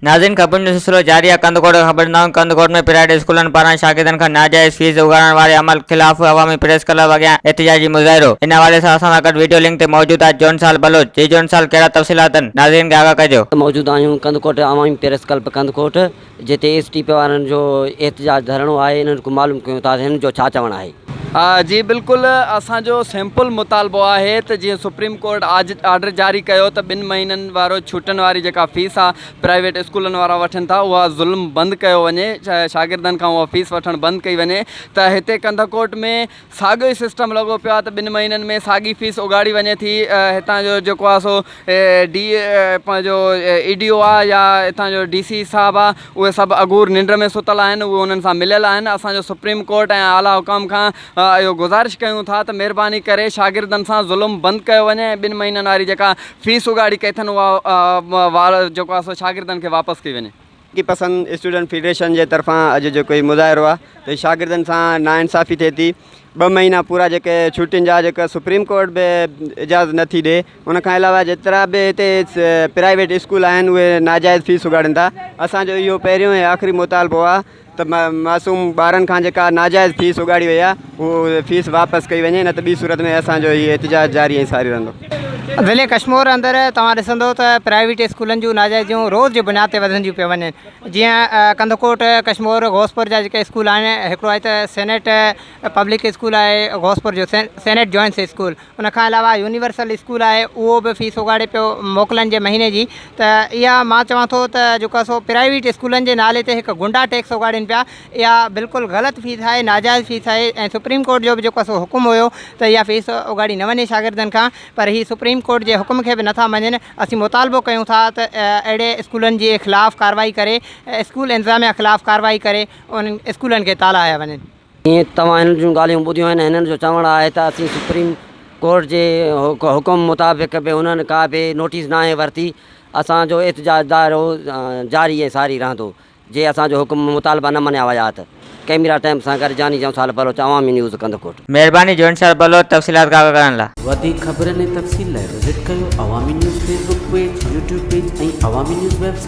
ناظرين خبرن جو سلسلو جاري آهي ڪنڌڪوٽ کان خبر ڏيندا آهيون ڪنڌڪوٽ ۾ پرائيويٽ اسڪولن پاران شاگردن کان ناجائز فيس اڳاڙڻ واري عمل خلاف عوامي پريس ڪلب اڳيان احتجاجي مظاهرو ان حوالي سان اسان سان گڏ ويڊيو لنڪ تي موجود آهي جون سال بلوچ جي جون سال ڪهڙا تفصيلات آهن ناظرين کي آگاهه ڪجو. موجود آهيون ڪنڌڪوٽ عوامي پريس ڪلب ڪنڌڪوٽ جتي ايس ٽي پي وارن جو احتجاج ڌرڻو آهي انهن کان معلوم ڪيون ٿا ته هنن جو ڇا چوڻ آهي. جي بلڪل اسان جو سيمپل مطالبو آهي ته جيئن سپريم ڪورٽ آرڊر جاري ڪيو ته ٻن مهينن وارو ڇوٽن واري جيڪا فيس آ پرائيويٽ اسڪولن وارا وٺن ٿا اها ظلم بند ڪيو وڃي شاگردن کان اها فيس وٺڻ بند ڪئي وڃي ته هتي ڪنڌڪوٽ ۾ ساڳيو ئي سسٽم لڳو پيو آهي ته ٻن مهينن ۾ ساڳي فيس اگاڙي وڃي ٿي هتان جو جيڪو آهي سو ڊي پنهنجو اي ڊي او آهي يا هتان جو ڊي سي صاحب آهي اهي سڀ اگهور ننڊ ۾ ستل آهن اهي انهن سان مليل آهن اسان جو سپريم ڪورٽ ۽ اعليٰ حڪام کان اهو گذارش ڪيون ٿا ته مهرباني ڪري شاگردن سان ظلم بند ڪيو وڃي ۽ ٻن مهينن واري جيڪا فيس اگهاڙي ڪئي اٿن اها جيڪو آهي سو شاگردن کي واپس ڪئي وڃي. ترقي پسند اسٽوڊنٽ فيڊريشن جي طرفان اڄ جيڪو هي مظاهرو آهي ته شاگردن سان ناانصافي ٿئي ٿي ٻه مهينا پورا جيڪي ڇٽين جا جيڪا سپريم ڪورٽ به اجازت نٿي ڏي ان کان علاوه جيترا به هتي پرائيويٽ اسڪول آهن اهي ناجائز فيس اگاڙين ٿا اسانجو اهو پهريون ۽ آخري مطالبو آهي ته معصوم ٻارن کان جيڪا ناجائز فيس اگاڙي وئي آهي اهو فيس واپس ڪئي وڃي نه ته ٻي صورت ۾ اسانجو هي احتجاج جاري ۽ ساري رهندو. ضلعي ڪشمور اندر توهان ڏسندو ته پرائيويٽ اسڪولن جون ناجائزيون روز جي بنياد تي وڌنديون پيون وڃن جيئن ڪنڌڪوٽ ڪشمور غوثپور جا جيڪي اسڪول آهن هڪڙو آهي ته سينيٽ پبلڪ اسڪول آهي غوثپور جو سينيٽ جوائنس اسڪول ان کان علاوه يونيورسل اسڪول آهي اهو به فيس اڳاڙي پيو موڪلن جي مهيني جي ته اها مان چوان ٿو ته جيڪو آهي سو پرائيويٽ اسڪولن جي نالي تي هڪ گنڊا ٽيڪس اڳاڙين پيا اها بلڪل غلط فيس آهي ناجائز فيس آهي ۽ سپريم ڪورٽ جو به جيڪو آهي سو حڪم هيو ته اها فيس اڳاڙي نه وڃي شاگردن کان پر هي سپريم ڪورٽ جي حڪم کي به نٿا مڃين اسين مطالبو ڪيون ٿا ته اهڙي اسڪولن جي خلاف ڪارروائي ڪري اسڪول انتظاميا خلاف ڪارروائي ڪري انهن اسڪولن کي تالا هنيا وڃن. جيئن توهان هنن جون ڳالهيون ٻڌيون آهن، هنن جو چوڻ آهي ته اسين سپريم ڪورٽ جي حڪم مطابق به هنن ڪا به نوٽيس ناهي ورتي، اسان جو احتجاج دائرو جاري ۽ ساري رهندو، جي اسان جو حڪم مطالبا نه مڃيا ويا ته. ڪئميرا ٽيم سان گڏ جاني جنسال بلوچ، عوامي نيوز، ڪنڌڪوٽ. مهرباني جوڻسار بلوچ تفصيلات کان آگاهه ڪرڻ لا. وڌيڪ خبرن ۽ تفصيل لاء وزٽ ڪيو Awami news Facebook page, YouTube page ۽ Awami news website.